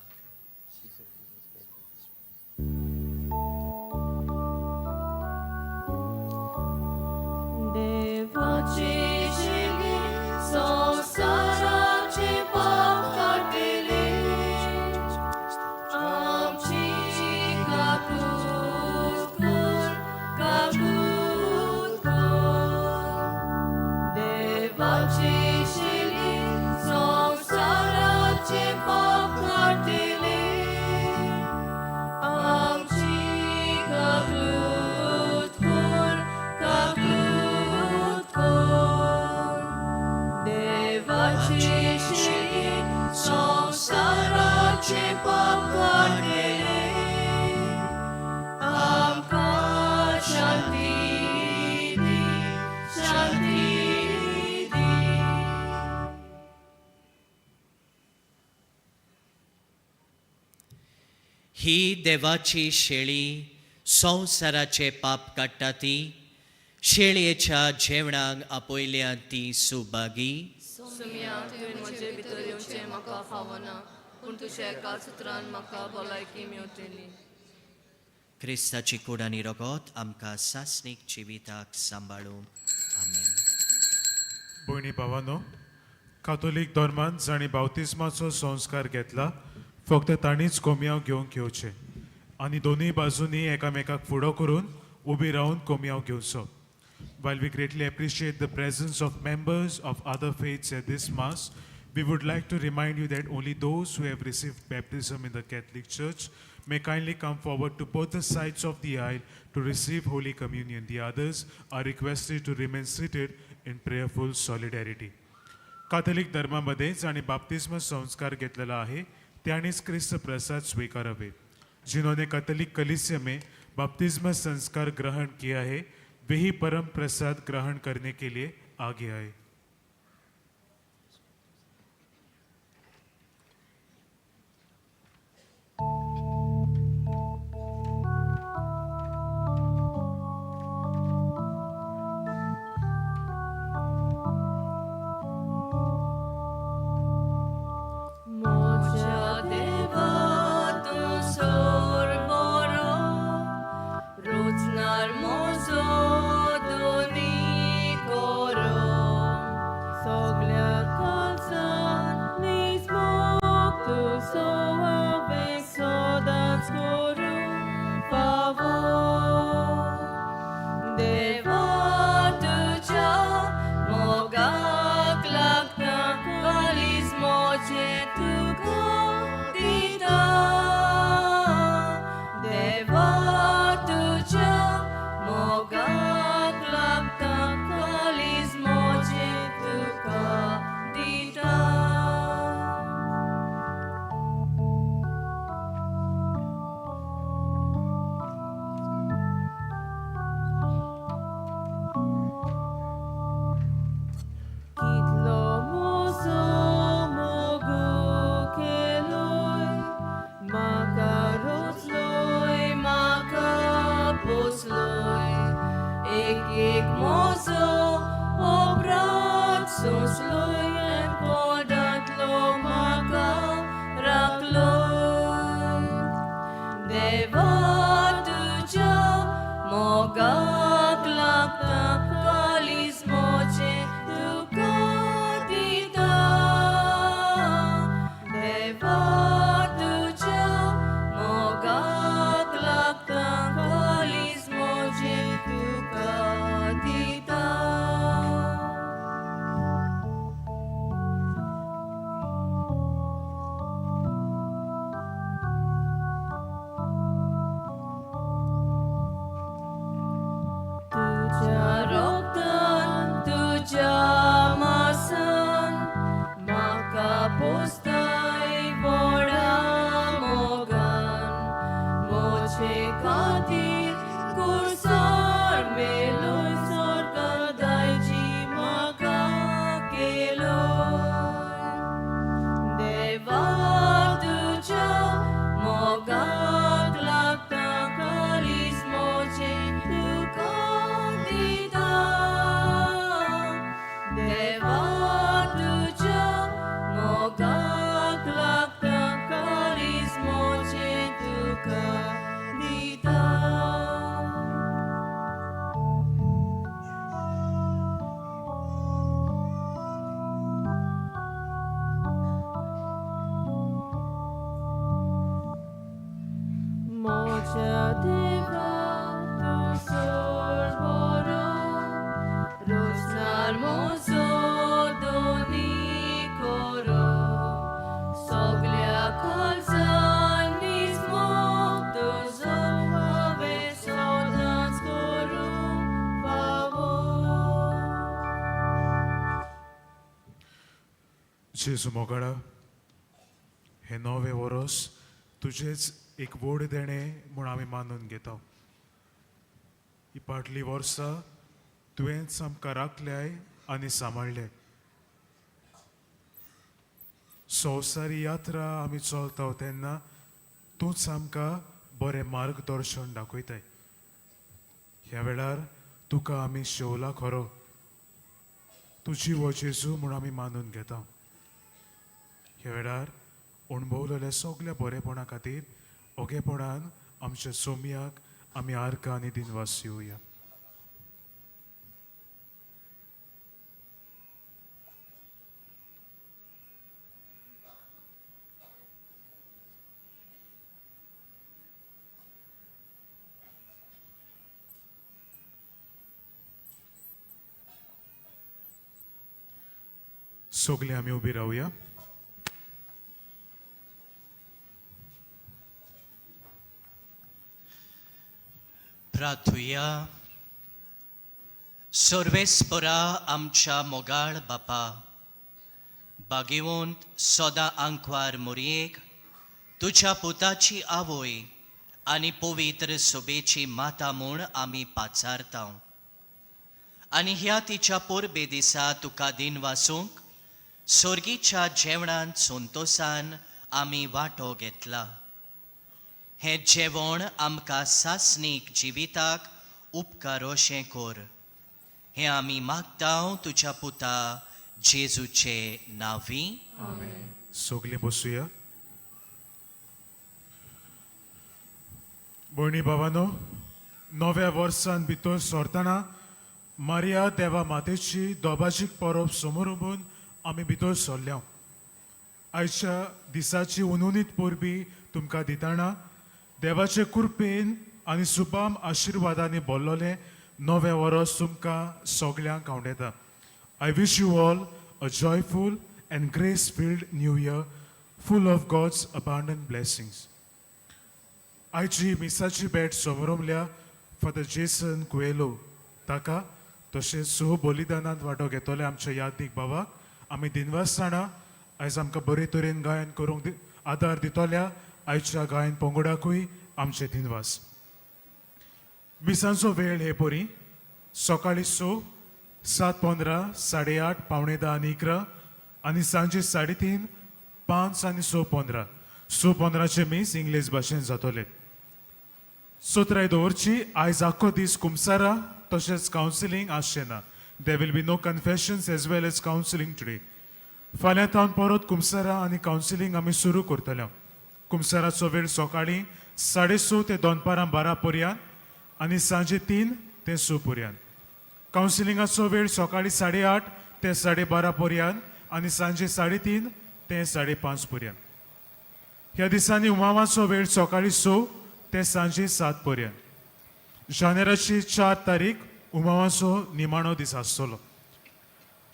देवाची शिली संवसाराचे पाप काडटले, आमची काकूत कर, काकूत कर. देवाची शिली संवसाराचे पाप काडटले, आमची काकूत कर, काकूत कर. देवाची शिली संवसाराचे पाप काडटले, आमकां शांती दी, शांती दी. ही देवाची शेळी संवसाराचे पाप काडटा ती शेळयेच्या जेवणाक आपयल्या ती सुभागी. सुमिया, तुवें म्हजे भितर येवचें म्हाका फावना, पूण तुज्या एका सुत्रान म्हाका भलायकी मेवतली. क्रिस्ताची कूड आनी रगत आमकां सासणीक जिविताक सांबाळूंक. आमेन. भयणी भावानो, कातोलीक धर्मांत जांणी बावतिस्माचो संस्कार घेतला फक्त तांणीच कोमयाव घेवंक येवचें आनी दोनूय बाजूंनी एकामेकाक फुडो करून उबी रावन कोमयाव घेवचो. While we greatly appreciate the presence of members of other faiths at this Mass, we would like to remind you that only those who have received baptism in the Catholic Church may kindly come forward to both the sides of the aisle to receive Holy Communion. The others are requested to remain seated in prayerful solidarity. Catholic धर्मामध्ये जांणी बाप्तिस्म संस्कार घेतलेला आहे त्यांनीच क्रिस्त प्रसाद स्वीकारावे. जिन्होंने Catholic कलीसिया में बपतिस्मा संस्कार ग्रहण किया है, वे ही परम प्रसाद ग्रहण करने के लिए आगे आए. म्हज्या देवा, तूं सोर बरो, रोचणार म्हजो दोनी कोरो. सगल्या काळजान नीज मोग तुजो हांवें सदांच करूंक फावो. देवा, तुज्या मोगाक लागता काळीज म्हजें तुका दिता. देवा, तुज्या मोगाक लागता काळीज म्हजें तुका दिता. कितलो म्हजो मोगू केलोय, म्हाका रोचलोय, म्हाका पोसलोय, एक एक म्हजो अपराध सोंसलोय आनी पोटांतलो म्हाका राखलोय. देवा, तुज्या खातीर कुर्सार मेलोय स्वर्गा दायजी म्हाका केलोय. देवा तुज्या मोगाक लागता कारीज मोजें तुका दिता. देवा तुज्या मोगाक लागता कारीज मोजें तुका दिता. म्हज्या देवा तूं सोड बरो, रोजनार म्हजो दोनी करो. सगल्या काळजांनीच मोग तुजो हांवें सदांच करूंक फावो. जेजू मोगाळा, हें नवें वरोस तुजेंच एक व्हड देणें म्हूण आमी मानून घेता. ही फाटलीं वर्सां तुवेंच आमकां राखल्याय आनी सांबाळ्ळ्याय. संवसारी यात्रा आमी चलता तेन्ना तूंच आमकां बरें मार्गदर्शन दाखयताय. ह्या वेळार तुका आमी शेवला खरो, तुजी हो जेजू म्हूण आमी मानून घेता. ह्या वेळार अणभवलेल्या सगल्या बरेपणा खातीर ओगेपणान आमच्या सोमयाक आमी आर्गां आनी दिनवास येवया. सगलीं आमी उबी रावया. प्रार्थुया. सर्वेस्परा आमच्या मोगाळ बापा, बागेवंत सदां आंकवार मोरयेक तुज्या पुताची आवय आनी पवित्र सोबेची माता म्हूण आमी पाचारता आनी ह्या तिच्या परबे दिसा तुका दिन वासूंक सोर्गीच्या जेवणांत संतोसान आमी वांटो घेतला. हें जेवण आमकां सासणीक जिविताक उपकारोशें कर, हें आमी मागता तुज्या पुता जेजूचे नांवी. सगलीं बसुया. भयणी भावानो, नव्या वर्सान भितर सरतना मारिया देवा मातेची दोबाजीक परब समोर आमी भितर सरल्या. आयच्या दिसाची उनुनीत परबी तुमकां दितना देवाचे कृपेन आनी सुबाम आशिर्वादांनी भरलेलें नवें वर्स तुमकां सगल्यांक आवडटा. I wish you all a joyful and grace filled new year full of God's abundant blessings. आयची मिसाची भेट समरमल्या फादर जेसन कुएलो ताका तशेंच सो बलिदानांत वांटो घेतले आमच्या यादीक बाबाक आमी दिनवास जाणा. आयज आमकां बरे तरेन गायन करूंक आदार दितल्या आयच्या गायन पंगडाकूय आमचे दिनवास. मिसांचो वेळ हे परी सकाळीं 6, 7:15, 8:30, 9:45 आनी 11 आनी सांजे 3:30, 5 आनी 6:15. 6:15चें मीस इंग्लीश भाशेन जातलें. सोत्राय दवरची, आयज आख्खो दीस कुमसारा तशेंच कावन्सिलींग आसचें ना. There will be no confessions as well as counselling today. फाल्यां तावन परत कुमसारा आनी कावन्सिलींग आमी सुरू करतले. कुमसाराचो वेळ सकाळीं 6:30 ते दनपारां 12 पर्यंत आनी सांजे 3 ते 6 पर्यंत. कावन्सिलिंगाचो वेळ सकाळीं 8:30 ते 12:30 पर्यंत आनी सांजे 3:30 ते 5:30 पर्यंत. ह्या दिसांनी उमावाचो वेळ सकाळीं 6 ते सांजे 7 पर्यंत. जानेराची 4 तारीख उमावाचो निमाणो दीस आसतलो.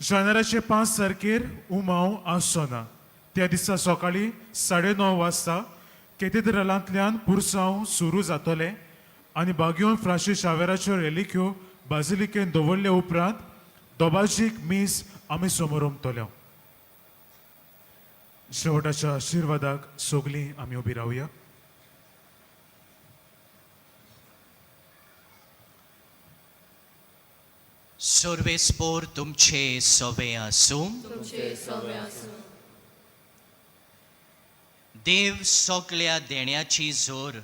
जानेराचे 5 तारखेर उमाव आसचो ना. त्या दिसा सकाळीं 9:30 वाजता केतेद्रालांतल्यान पुरसांव सुरू जातलें आनी बागयोन फ्रांसीस शावेराच्यो रेलिक्यो बाजिलिकेन दवरले उपरांत दोबाजीक मीस आमी समोरमतले. शेवटाच्या आशिर्वादाक सगलीं आमी उबी रावया. सर्वेस्पोर तुमचे सवे आसूं. देव सगळ्या देण्याची जोर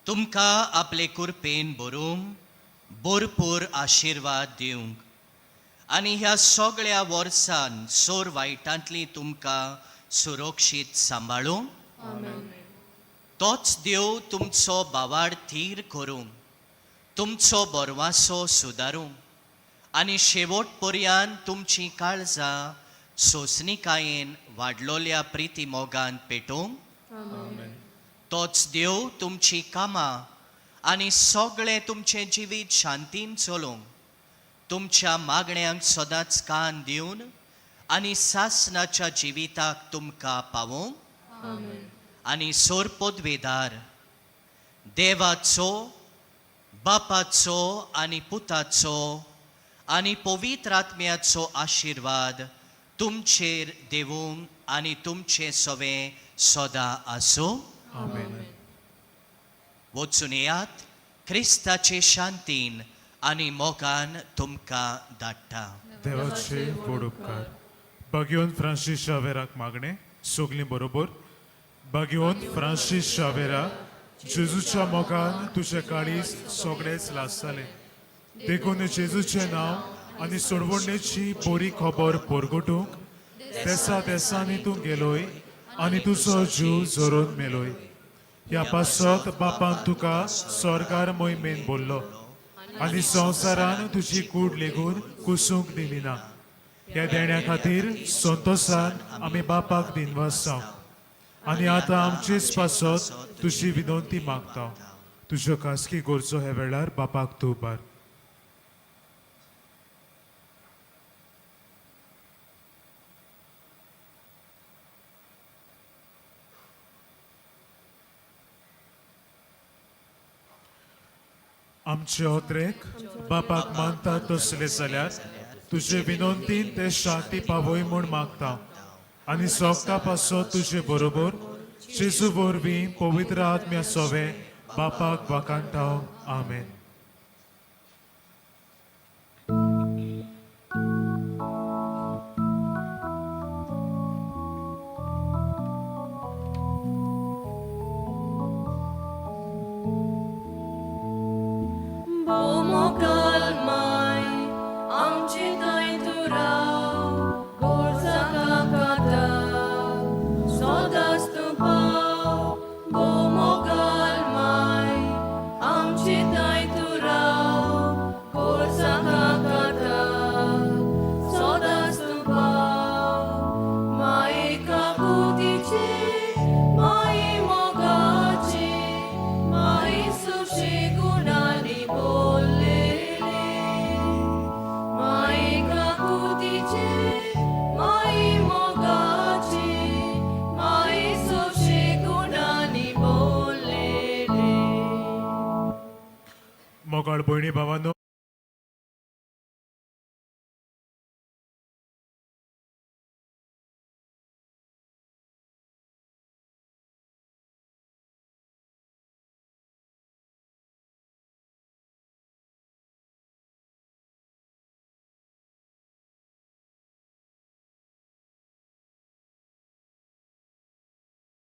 तुमकां आपले कुरपेन भरूंक भरपूर आशिर्वाद दिवंक आनी ह्या सगळ्या वर्सान सोर वायटांतली तुमकां सुरक्षीत सांबाळूंक. तोच देव तुमचो बावाड थीर करूंक, तुमचो बरवासो सुदारूंक आनी शेवट पर्यंत तुमचीं काळजां सोंसणिकायेन वाडलोल्या प्रिती मोगान पेटोवंक. तोच देव तुमचीं कामां आनी सगळें तुमचें जिवीत शांतीन चलोवंक, तुमच्या मागण्यांक सदांच कान दिवन आनी सासनाच्या जिविताक तुमकां पावोवंक. आनी सोर पदवेदार देवाचो, बापाचो आनी पुताचो आनी पवित्र आत्म्याचो आशिर्वाद तुमचेर देवूंक आनी तुमचें सवें सदां आसूं. आमेन. वचून येयात, क्रिस्ताचे शांतीन आनी मोगान तुमकां धाडटा. देवाचे व्हड उपकार. बागियोन फ्रांसीस शावेराक मागणें सगलीं बरोबर. बागियोन फ्रांसीस शावेरा, जेजूच्या मोगान तुजें काळीज सगळेच लासतालें, देखून जेजूचें नांव आनी सोडवणेची बरी खबर परगटूंक देसा देसांनी तूं गेलोय आनी तुजो जीव झरोवन मेलोय. ह्या पासत बापान तुका स्वर्गार मोहिमेन बोल्लो आनी संवसारान तुजी कूड लेगून कुसूंक दिली ना. ह्या देण्या खातीर संतोसान आमी बापाक दिनवास जावं आनी आतां आमचेच पासत तुजी विनंती मागता. तुज्यो खासगी गरजो ह्या वेळार बापाक तूं उबार. आमचे ओत्रेक बापाक मानता तसले जाल्यार तुजे विनंतीन ते शांती पावय म्हूण मागता आनी सोगता पासत तुजे बरोबर जेजू वरवीं पवित्र आत्म्या सोवे बापाक वाकांटा. आमेन. मोगाल माय आमचे थंय तूं राव, गोरजा काकाता सदांच तूं पाव. भोव मोगाल माय आमचे थंय तूं राव, गोरजा काकाता सदांच तूं पाव. माये काकुतीचे, माये मोगाचे, माये सुशे गुणांनी बोललेले. माये काकुतीचे, माये मोगाचे, माये सुशे गुणांनी बोललेले. मोगाळ भयणी भावांनो.